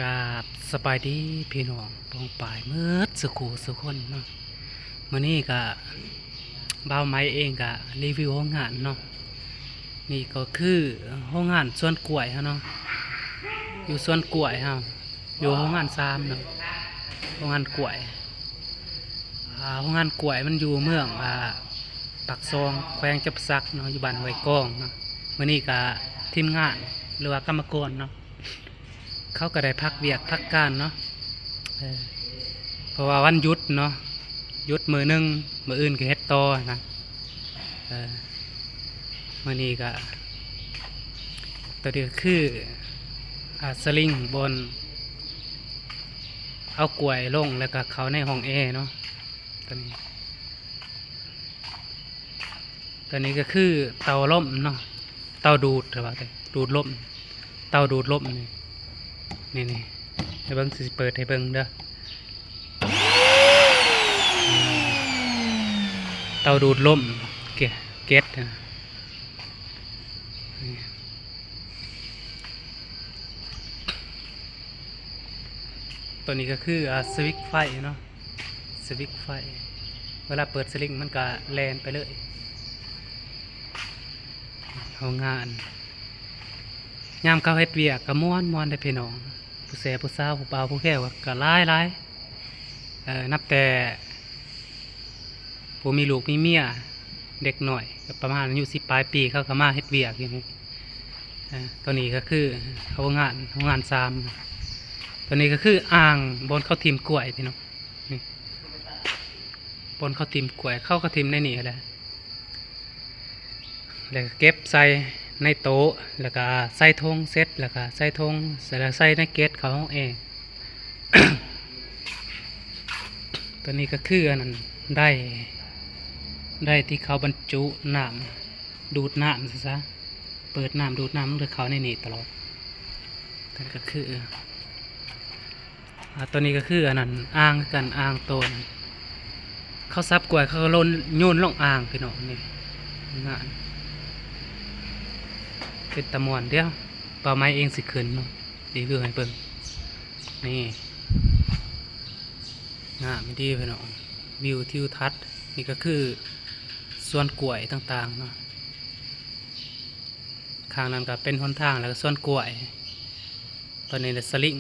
ກາບສະບາຍດີພີ່ນ້ອງປ້ອງປາຍໝົດສູ່ຄູ່ສູ່ຄົນເນາະ. ມື້ນີ້ກະບ່າວໄມເອງກະຣີວິວໂຮງງານເນາະ. ນີ້ກໍຄືໂຮງງານສວນກ້ວຍເຮົາເນາະ, ຢູ່ສວນກ້ວຍເຮົາ ຢູ່ໂຮງງານສາມເນາະ, ໂຮງງານກ້ວຍ. ອ່າ ໂຮງງານກ້ວຍມັນຢູ່ເມືອງ ອ່າ ປາກຊ່ອງ ແຂວງຈຳປາສັກເນາະ, ຢູ່ບ້ານຫ້ວຍກອງເນາະ. ມື້ນີ້ກະທີມງານ ຫຼືວ່າກຳມະກອນເນາະ ເຂົາກໍໄດ້ພັກວຽກພັກການເນາະ, ເອີ ເພາະວ່າວັນຢຸດເນາະ, ຢຸດມື້ໜຶ່ງ ມື້ອື່ນກໍເຮັດຕໍ່ນະ. ເອີ ມື້ນີ້ກໍ ໂຕນີ້ກໍຄື ອ່າ ສະລິງບ່ອນເອົາກ້ວຍລົງ ແລ້ວກໍເຂົ້າໃນຫ້ອງແອເນາະ. ໂຕນີ້ ໂຕນີ້ກໍຄືເຕົາລົມເນາະ, ເຕົາດູດ ຫຼືວ່າດູດລົມ, ເຕົາດູດລົມນີ້ ນີ້ໆ ໃຫ້ເບິ່ງ ຊິເປີດໃຫ້ເບິ່ງເດີ. ເຕົາດູດລົມ ເກ- ເກັດ ໂຕນີ້ກໍຄື ອ່າ ສະວິດໄຟເນາະ, ສະວິດໄຟ ເວລາເປີດສະລິງມັນກໍແລ່ນໄປເລີຍ. ໂຮງງານ ຍາມເຂົາເຮັດວຽກກໍມ່ວນໆເດ້ພີ່ນ້ອງ, ຜູ້ແຊຜູ້ສາວ ຜູ້ບ່າວຜູ້ແພ້ວກໍຫຼາຍໆ. ເອີ ນັບແຕ່ຜູ້ມີລູກມີເມຍ ເດັກນ້ອຍກໍປະມານອາຍຸສິບປາຍປີ ເຂົາກໍມາເຮັດວຽກຢູ່ນີ້. ເອີ ໂຕນີ້ກໍຄືໂຮງງານ ໂຮງງານສາມ. ໂຕນີ້ກໍຄືອ່າງບ່ອນເຂົາຖິ້ມກ້ວຍພີ່ນ້ອງ, ນີ້ ບ່ອນເຂົາຖິ້ມກ້ວຍ ເຂົາກໍຖິ້ມໃນນີ້ແຫຼະ. ແລ້ວກໍເກັບໃສ່ໃນໂຕະ ແລ້ວກໍໃສ່ຖົງເສັດ ແລ້ວກໍໃສ່ຖົງ ແລ້ວໃສ່ໃນເກັດເຂົ້າຫ້ອງແອ. ໂຕນີ້ກໍຄືອັນນັ້ນ ໄດ໋ ໄດ໋ທີ່ເຂົາບັນຈຸນ້ຳ ດູດນ້ຳຊະ ເປີດນ້ຳດູດນ້ຳ ມັນກໍເຂົ້າໃນນີ້ຕະຫຼອດ. ໂຕນີ້ກໍຄື ອ່າ ໂຕນີ້ກໍຄືອັນນັ້ນ ອ່າງຄືກັນ ອ່າງໂຕນ ເຂົາສັບກ້ວຍ ເຂົາກໍໂຍນລົງອ່າງພີ່ນ້ອງ. ນີ້ງານເປັນຕາມ່ວນ, ດຽວບ່າວໄມເອງຊິຂຶ້ນເນາະ ຣີວິວໃຫ້ເບິ່ງ. ນີ້ງາມດີພີ່ນ້ອງ ວິວທິວທັດ. ນີ້ກໍຄືສວນກ້ວຍຕ່າງໆເນາະ. ຂ້າງນັ້ນກໍເປັນຫົນທາງ ແລ້ວກໍສວນກ້ວຍ. ຕອນນີ້ລະສະລິງ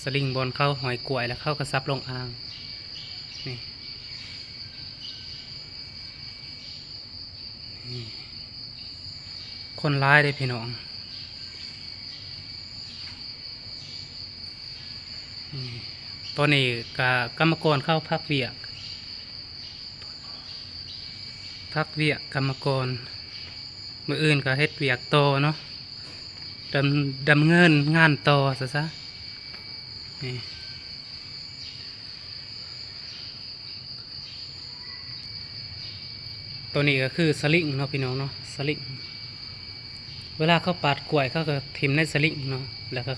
ສະລິງບ່ອນເຂົາຫ້ອຍກ້ວຍ ແລ້ວເຂົາກໍສັບລົງອ່າງ. ນີ້ ນີ້ ຄົນຫຼາຍເດ້ພີ່ນ້ອງ. ນີ້ ຕອນນີ້ກະກຳມະກອນເຂົາພັກວຽກ ພັກວຽກກຳມະກອນ, ມື້ອື່ນກໍເຮັດວຽກຕໍ່ເນາະ, ດຳ ດຳເນີນງານຕໍ່ຊະຊະ. ນີ້ ໂຕນີ້ກໍຄືສະລິງເນາະ ພີ່ນ້ອງເນາະ, ສະລິງ. ເວລາເຂົາປາດກ້ວຍ ເຂົາກໍຖິ້ມໃນສະລິງເນາະ, ແລ້ວກໍ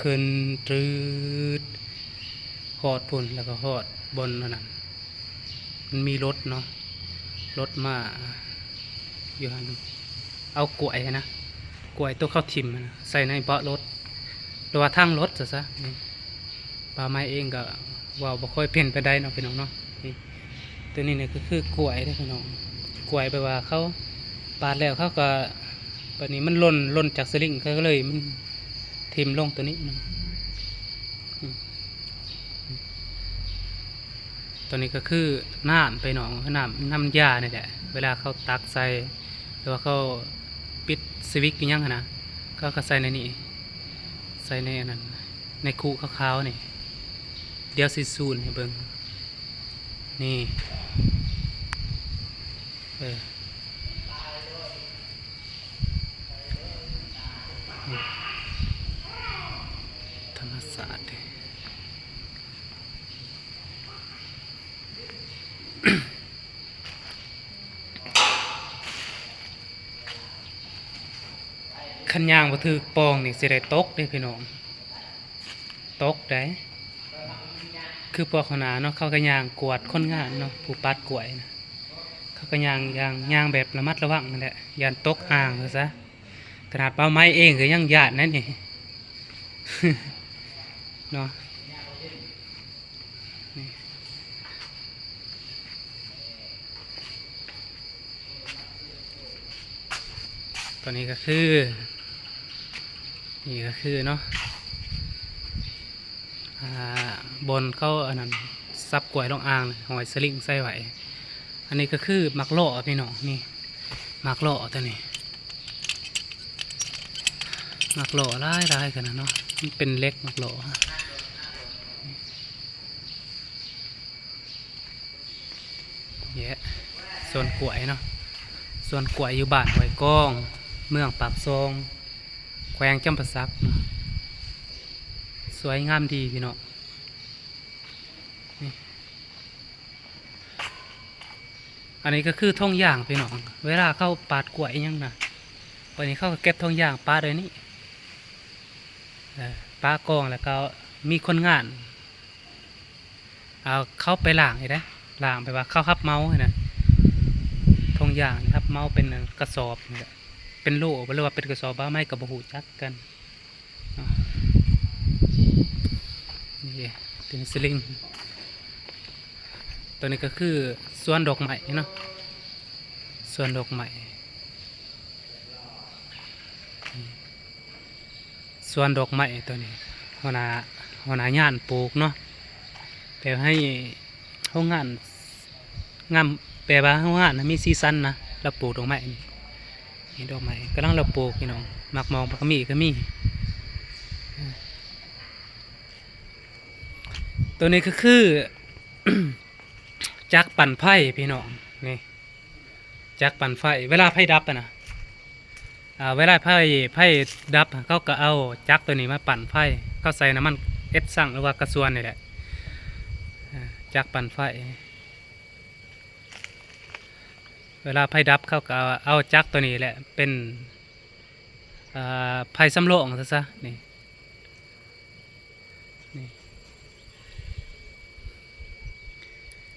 ຂຶ້ນຕືດຮອດພຸ້ນ, ແລ້ວກໍຮອດບ່ອນອັນນັ້ນ ມັນມີລົດເນາະ, ລົດມາຢູ່ຫັ້ນ ເອົາກ້ວຍຫັ້ນນະ, ກ້ວຍໂຕເຂົາຖິ້ມຫັ້ນນະ ໃສ່ໃນເບາະລົດ ຫຼືວ່າທາງລົດຊະຊະ. ນີ້ ບ່າວໄມເອງກໍເວົ້າບໍ່ຄ່ອຍເປັນປານໃດເນາະ ພີ່ນ້ອງເນາະ. ນີ້ ໂຕນີ້ນີ້ກໍຄືກ້ວຍເດ້ພີ່ນ້ອງ, ກ້ວຍແບບວ່າເຂົາປາດແລ້ວ ເຂົາກໍ ບາດນີ້ມັນຫຼົ່ນ ຫຼົ່ນຈາກສະລິງ ເຂົາກໍເລີຍມັນຖິ້ມລົງໂຕນີ້ເນາະ. ອືມ ໂຕນີ້ກໍຄືນ້ຳ ພີ່ນ້ອງ, ຄືນ້ຳ ນ້ຳຢານີ້ແຫຼະ, ເວລາເຂົາຕັກໃສ່ ຫຼືວ່າເຂົາປິດສະວິດອີ່ຫຍັງຫັ້ນນະ ເຂົາກໍໃສ່ໃນນີ້ ໃສ່ໃນອັນນັ້ນ ໃນຄຸຂາວໆນີ້. ດຽວຊິຊູມໃຫ້ເບິ່ງ. ນີ້ ເອີ ນີ້ ທຳມະຊາດເດ້. ຄັນຍ່າງບໍ່ຖືກປ່ອງນີ້ ຊິໄດ້ຕົກເດ້ພີ່ນ້ອງ, ຕົກໄດ໋. ຄືພວກຫົວໜ້າເນາະ ເຂົາກໍຍ່າງກວດຄົນງານເນາະ ຜູ້ປາດກ້ວຍນະ, ເຂົາກໍຍ່າງ ຍ່າງ ຍ່າງແບບລະມັດລະວັງຫັ້ນແຫຼະ ຢ້ານຕົກອ່າງວ່າຊະ. ຂະໜາດບ່າວໄມ້ເອງກໍຍັງຢ້ານນັ້ນນີ້ ເນາະ. ນີ້ ຕົວນີ້ກໍຄື ນີ້ກໍຄືເນາະ ອ່າ ບ່ອນເຂົາອັນນັ້ນ ສັບກ້ວຍລົງອ່າງ ຫ້ອຍສະລິງໃສ່ໄວ້. ອັນນີ້ກໍຄືໝາກລໍ້ພີ່ນ້ອງ ນີ້ໝາກລໍ້ຕົວນີ້ ໝາກລໍ້ຫຼາຍໆ ຂະໜາດເນາະ ມັນເປັນເຫຼັກໝາກລໍ້. ແຍະ ສວນກ້ວຍເນາະ ສວນກ້ວຍຢູ່ບ້ານຫ້ວຍກອງ ເມືອງປາກຊ່ອງ ແຂວງຈຳປາສັກເນາະ ສວຍງາມດີພີ່ນ້ອງ. ນີ້ ອັນນີ້ກໍຄືຖົງຢາງພີ່ນ້ອງ ເວລາເຂົາປາດກ້ວຍອີ່ຫຍັງນະ ບາດນີ້ເຂົາກໍເກັບຖົງຢາງປະໄວ້ນີ້ ເອີ ປະກອງ ແລ້ວກໍມີຄົນງານ ເອົາເຂົ້າໄປລ້າງນີ້ເດ້ ລ້າງແບບວ່າເຂົາຮັບເໝົາຫັ້ນນະ ຖົງຢາງຮັບເໝົາເປັນກະສອບນີ້ແຫຼະ ເປັນໂລບໍ່ ຫຼືວ່າເປັນກະສອບ ບ່າວໄມ້ກໍບໍ່ຮູ້ຈັກຄືກັນ. ນີ້ເປັນສະລິງ ຕົວນີ້ກໍຄືສວນດອກໄມ້ເນາະ ສວນດອກໄມ້ ສວນດອກໄມ້ຕົວນີ້ ຫົວໜ້າ ຫົວໜ້າຍານປູກເນາະ ແຕ່ໃຫ້ໂຮງງານງາມ ແປວ່າໂຮງງານນະມີສີສັນນະ ລາວປູກດອກໄມ້ນີ້ ນີ້ດອກໄມ້ກຳລັງລາວປູກພີ່ນ້ອງ ໝາກໝອກ ໝາກກະມີກໍມີ. ຕົວນີ້ກໍຄື ຈັກປັ່ນໄຟພີ່ນ້ອງ ນີ້ ຈັກປັ່ນໄຟ ເວລາໄຟດັບຫັ້ນນະ ອ່າ ເວລາໄຟ ໄຟດັບ ເຂົາກໍເອົາຈັກຕົວນີ້ມາປັ່ນໄຟ ເຂົາໃສ່ນ້ຳມັນເອັດຊັງ ຫຼືວ່າກາຊວນນີ້ແຫຼະ ອ່າ ຈັກປັ່ນໄຟ ເວລາໄຟດັບ ເຂົາກໍເອົາຈັກຕົວນີ້ແຫຼະເປັນ ອ່າ ໄຟສຳຮອງຊະ ນີ້ ນີ້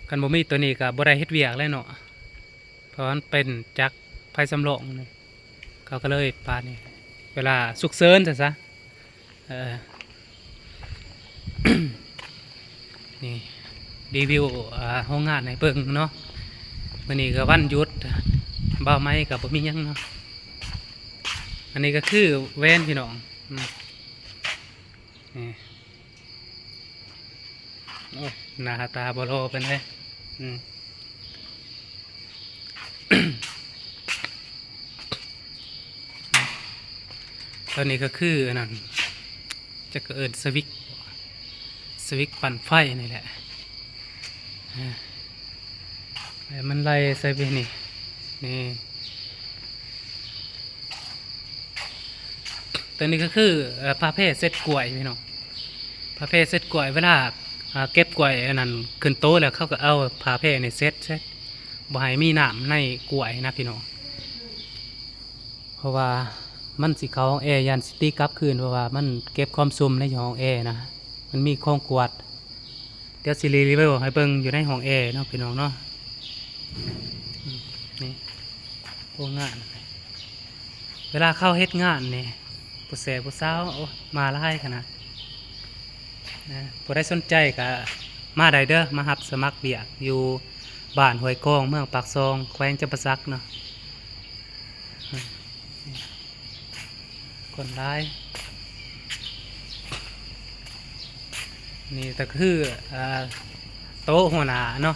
ຄັນບໍ່ມີຕົວນີ້ກໍບໍ່ໄດ້ເຮັດວຽກແລ້ວເນາະ ເພາະວ່າມັນເປັນຈັກໄຟສຳຮອງນີ້ ເຂົາກໍເລີຍປານນີ້ ເວລາສຸກເສີນຊະ ເອີ ນີ້ ຣີວິວ ອ່າ ໂຮງງານໃຫ້ເບິ່ງເນາະ ມື້ນີ້ກໍວັນຢຸດ ບ່າວໄມ້ກໍບໍ່ມີຫຍັງເນາະ. ອັນນີ້ກໍຄືແວ່ນພີ່ນ້ອງ ອືມ ນີ້ ໂອ້ ໜ້າຕາບໍ່ຫຼໍ່ປານໃດ ອືມ ຕົວນີ້ກໍຄືອັນນັ້ນ ຈັກເອີ້ນສະວິກ ສະວິກປັ່ນໄຟນີ້ແຫຼະ ໃຫ້ມັນໄຫຼໃສ່ໄປນີ້ ນີ້ ຕົວນີ້ກໍຄື ເອີ ຜ້າແພເຊັດກ້ວຍພີ່ນ້ອງ ຜ້າແພເຊັດກ້ວຍ ເວລາ ອ່າ ເກັບກ້ວຍອັນນັ້ນຂຶ້ນໂຕແລ້ວ ເຂົາກໍເອົາຜ້າແພນີ້ເຊັດ ເຊັດ ບໍ່ໃຫ້ມີນ້ຳໃນກ້ວຍນະພີ່ນ້ອງ ເພາະວ່າມັນຊິເຂົ້າຫ້ອງແອ ຢ້ານຊິຕີກັບຄືນ ເພາະວ່າມັນເກັບຄວາມຊຸ່ມໃນຫ້ອງແອນະ ມັນມີຂອງກວດ ດຽວຊິຣີວິວໃຫ້ເບິ່ງຢູ່ໃນຫ້ອງແອເນາະພີ່ນ້ອງເນາະ ອືມ ນີ້ໂຮງງານ ເວລາເຂົາເຮັດງານນີ້ ຜູ້ແຊຜູ້ສາວ ໂອ້ ມາຫຼາຍຂະໜາດ ນະ ຜູ້ໃດສົນໃຈກະມາໄດ້ເດີ ມາຮັບສະໝັກວຽກຢູ່ບ້ານຫ້ວຍກອງ ເມືອງປາກຊ່ອງ ແຂວງຈຳປາສັກເນາະ ອືມ ຄົນຫຼາຍ ນີ້ກໍຄື ອ່າ ໂຕະຫົວໜ້າເນາະ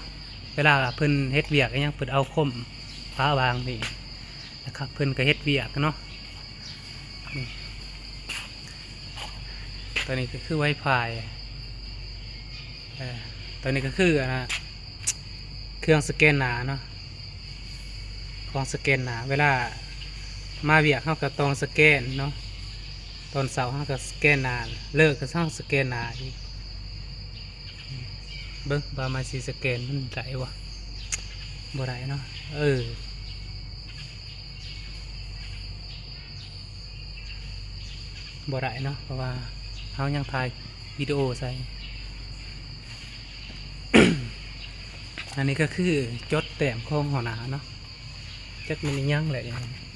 ເວລາເພິ່ນເຮັດວຽກອີ່ຫຍັງ ເພິ່ນເອົາຄົມປະວາງນີ້ ແລ້ວກໍເພິ່ນກໍເຮັດວຽກເນາະ ນີ້ ຕົວນີ້ກໍຄືໄວຟາຍ ເອີ ຕົວນີ້ກໍຄືອັນນ່າ ເຄື່ອງສະແກນໜ້າເນາະ ຂອງສະແກນໜ້າ ເວລາມາວຽກເຮົາກໍຕ້ອງສະແກນເນາະ ຕອນເຊົ້າເຮົາກໍສະແກນໜ້າ ເລີກກໍເຮົາສະແກນໜ້າອີກ ເບິ່ງວ່າມັນຊິສະແກນມັນໄດ້ບໍ່ ບໍ່ໄດ້ເນາະ ເອີ. ບໍ່ໄດ້ເນາະ ເພາະວ່າເຮົາຍັງຖ່າຍວິດີໂອໃສ່. ອັນນີ້ກໍຄືຈົດແຕ້ມຂອງຫົວໜ້າເນາະ ຈັກແມ່ນອີ່ຫຍັງແຫຼະ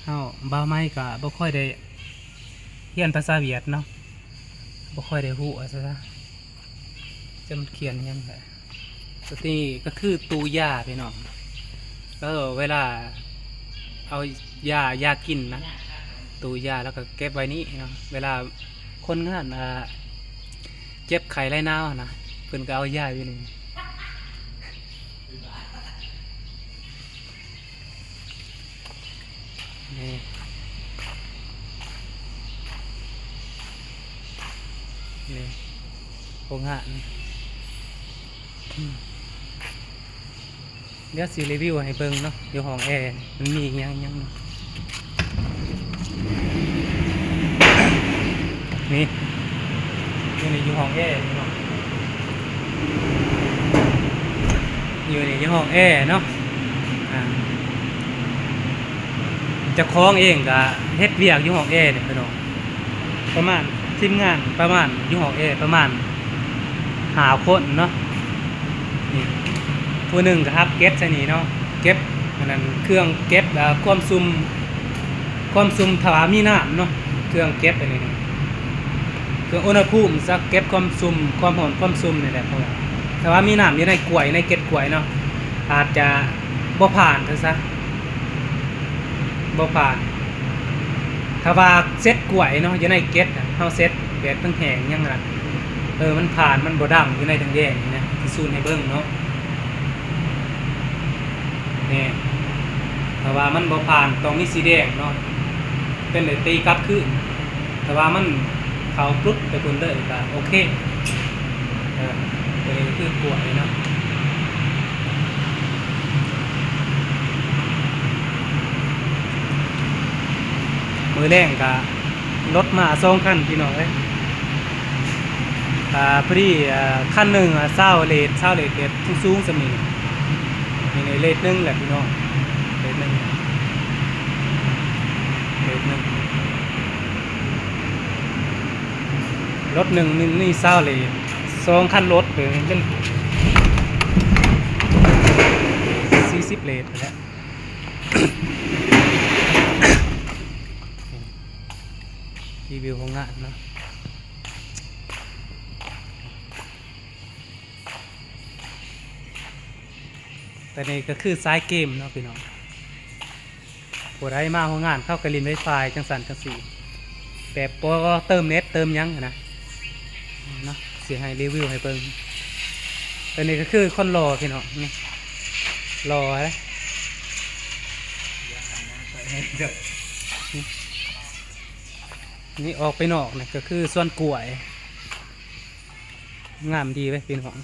ເຮົາ ບ່າວໄມ້ກໍບໍ່ຄ່ອຍໄດ້ ຮຽນພາສາຫວຽດເນາະ ບໍ່ຄ່ອຍໄດ້ຮູ້ວ່າຊະ ຈະມັນຂຽນຫຍັງແຫຼະ. ຕົວນີ້ກໍຄືຕູ້ຢາພີ່ນ້ອງ ແລ້ວເວລາເອົາຢາ ຢາກິນນະ ຕູ້ຢາ ແລ້ວກໍເກັບໄວ້ນີ້ເນາະ. ເວລາຄົນງານ ອ່າ ເຈັບໄຂ້ໄລນາວນະ ເພິ່ນກໍເອົາຢາຢູ່ນີ້. ນີ້ ນີ້ ໂຮງງານ ດຽວຊິຣີວິວໃຫ້ເບິ່ງເນາະ ຢູ່ຫ້ອງແອມັນມີຫຍັງຫຍັງ. ນີ້ ຢູ່ນີ້ຢູ່ຫ້ອງແອພີ່ນ້ອງ ຢູ່ນີ້ຢູ່ຫ້ອງແອເນາະ. ອ່າ ເຈົ້າຂອງເອງກະເຮັດວຽກຢູ່ຫ້ອງແອນີ້ພີ່ນ້ອງ ປະມານ ທີມງານປະມານ ຢູ່ຫ້ອງແອປະມານຫ້າຄົນເນາະ. ນີ້ ຜູ້ໜຶ່ງກໍຮັບເກັບໃສ່ນີ້ເນາະ ເກັບອັນນັ້ນ ເຄື່ອງເກັບ ອ່າ ຄວາມຊຸ່ມ ຄວາມຊຸ່ມ ຖ້າວ່າມີນ້ຳເນາະ ເຄື່ອງເກັບອັນນີ້ ເຄື່ອງອຸນຫະພູມ ຈະເກັບຄວາມຊຸ່ມ ຄວາມຮ້ອນ ຄວາມຊຸ່ມນີ້ແຫຼະ. ເພາະວ່າຖ້າວ່າມີນ້ຳຢູ່ໃນກ້ວຍ ໃນເກັດກ້ວຍເນາະ ອາດຈະບໍ່ຜ່ານຊະ ບໍ່ຜ່ານ. ຖ້າວ່າເຊັດກ້ວຍເນາະ ຢູ່ໃນເກັດນະ ເຮົາເຊັດແບບແຫ້ງໆຫຍັງນະ ເອີ ມັນຜ່ານ ມັນບໍ່ດຳຢູ່ໃນແດງໆນີ້ນະ ຊິຊູມໃຫ້ເບິ່ງເນາະ. ນີ້ ຖ້າວ່າມັນບໍ່ຜ່ານ ຕ້ອງມີສີແດງເນາະ ເປັນໄດ້ຕີກັບຄືນ. ຖ້າວ່າມັນເຂົ້າປຶບໄປພຸ້ນເລີຍກໍໂອເຄ. ເອີ ຕົວນີ້ຄືກ້ວຍເນາະ. ມື້ແລງກະລົດມາສອງຄັນພີ່ນ້ອງເອີຍ. ອ່າ ພໍດີ ອ່າ ຄັນໜຶ່ງ ອ່າ ຊາວເລດ ຊາວເລດແບບສູງໆສ່ຳນີ້ ນີ້ເລດໜຶ່ງແຫຼະພີ່ນ້ອງ ເລດໜຶ່ງ ເລດໜຶ່ງ ລົດໜຶ່ງມີ ມີຊາວເລດ ສອງຄັນລົດເປັນສີ່ສິບເລດແຫຼະ. ຣີວິວໂຮງງານເນາະ. ແຕ່ນີ້ກໍຄືສາຍເກມເນາະພີ່ນ້ອງ ຜູ້ໃດມາໂຮງງານເຂົາກໍຫຼິ້ນໄວຟາຍຈັ່ງຊັ້ນຈັ່ງຊີ້ ແບບບໍ່ເຕີມເນັດເຕີມຫຍັງຫັ້ນນະເນາະ. ຊິໃຫ້ຣີວິວໃຫ້ເບິ່ງ ແຕ່ນີ້ກໍຄືຄົນຫຼໍ່ພີ່ນ້ອງ ນີ້ຫຼໍ່ເດ້. ນີ້ອອກໄປນອກນີ້ກໍຄືສວນກ້ວຍ ງາມດີເວີຍພີ່ນ້ອງ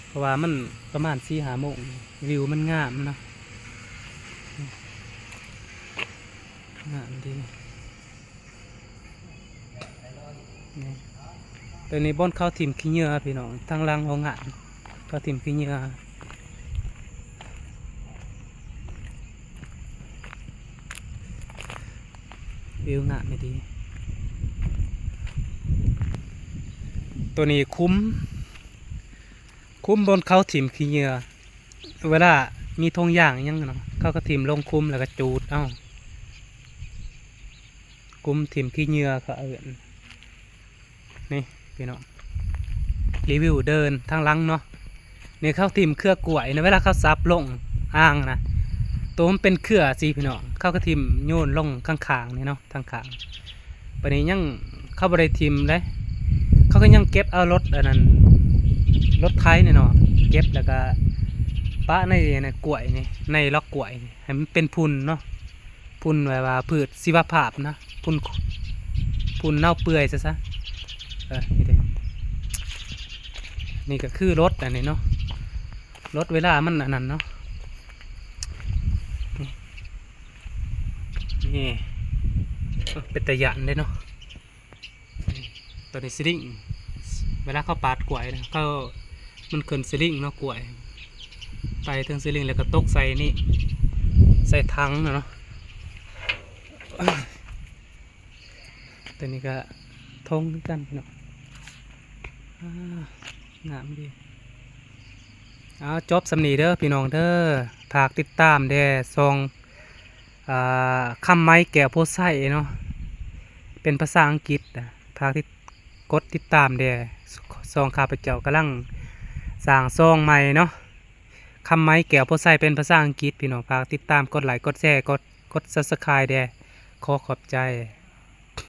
ເພາະວ່າມັນປະມານສີ່ຫ້າໂມງ ວິວມັນງາມເນາະ ງາມດີ. ນີ້ ໂຕນີ້ບ່ອນເຂົາຖິ້ມຂີ້ເຫຍື້ອພີ່ນ້ອງ ທາງຫຼັງໂຮງງານເຂົາຖິ້ມຂີ້ເຫຍື້ອ. ວິວງາມອີ່ຫຼີ. ໂຕນີ້ຂຸມ ຂຸມບ່ອນເຂົາຖິ້ມຂີ້ເຫຍື້ອ ເວລາມີຖົງຢາງອີ່ຫຍັງເນາະ ເຂົາກໍຖິ້ມລົງຂຸມ ແລ້ວກໍຈູດເອົາ. ຂຸມຖິ້ມຂີ້ເຫຍື້ອເຂົາເອີ້ນ. ນີ້ພີ່ນ້ອງ ຣີວິວເດີ່ນທາງຫຼັງເນາະ. ນີ້ເຂົາຖິ້ມເຄືອກ້ວຍນະ ເວລາເຂົາສັບລົງອ່າງນະ ໂຕມັນເປັນເຄືອຊີ້ພີ່ນ້ອງ ເຂົາກໍຖິ້ມໂຍນລົງຂ້າງໆນີ້ເນາະ ທາງຂ້າງ. ບາດນີ້ຍັງ ເຂົາບໍ່ໄດ້ຖິ້ມເດ້ ເຂົາກໍຍັງເກັບເອົາລົດອັນນັ້ນ ລົດໄຖນີ້ເນາະ ເກັບແລ້ວກໍປະໃນ ໃນກ້ວຍນີ້ ໃນລັອກກ້ວຍນີ້ ໃຫ້ມັນເປັນຝຸ່ນເນາະ. ຝຸ່ນແບບວ່າພືດຊີວະພາບນະ ຝຸ່ນ ຝຸ່ນເນົ່າເປື່ອຍຊະຊະ. ເອີ ນີ້ເດ້ ນີ້ກໍຄືລົດອັນນີ້ເນາະ ລົດເວລາມັນອັນນັ້ນເນາະ. ນີ້ ນີ້ ເປັນຕາຢ້ານເດ້ເນາະ. ໂຕນີ້ສະລິງ ເວລາເຂົາປາດກ້ວຍນະ ເຂົາ ມັນຂຶ້ນສະລິງເນາະ ກ້ວຍ ໄຕ່ເທິງສະລິງ ແລ້ວກໍຕົກໃສ່ນີ້ ໃສ່ຖັງນະເນາະ. ໂຕນີ້ກໍຖົງຄືກັນພີ່ນ້ອງ. ອ່າ ງາມດີ. ເອົາ ຈົບສ່ຳນີ້ເດີພີ່ນ້ອງເດີ ຝາກຕິດຕາມແດ່ ຊ່ອງ ອ່າ ຄຳໄມແກ້ວໂພໄຊເນາະ. ເປັນພາສາອັງກິດນະ ຝາກຕິດ ກົດຕິດຕາມແດ່. ຊ່ອງຂ້າພະເຈົ້າກຳລັງສ້າງຊ່ອງໃໝ່ເນາະ ຄຳໄມແກ້ວໂພໄຊ ເປັນພາສາອັງກິດ ພີ່ນ້ອງ ຝາກຕິດຕາມ ກົດໄລ ກົດແຊ ກົດ ກົດ Subscribe ແດ່. ຂໍຂອບໃຈ.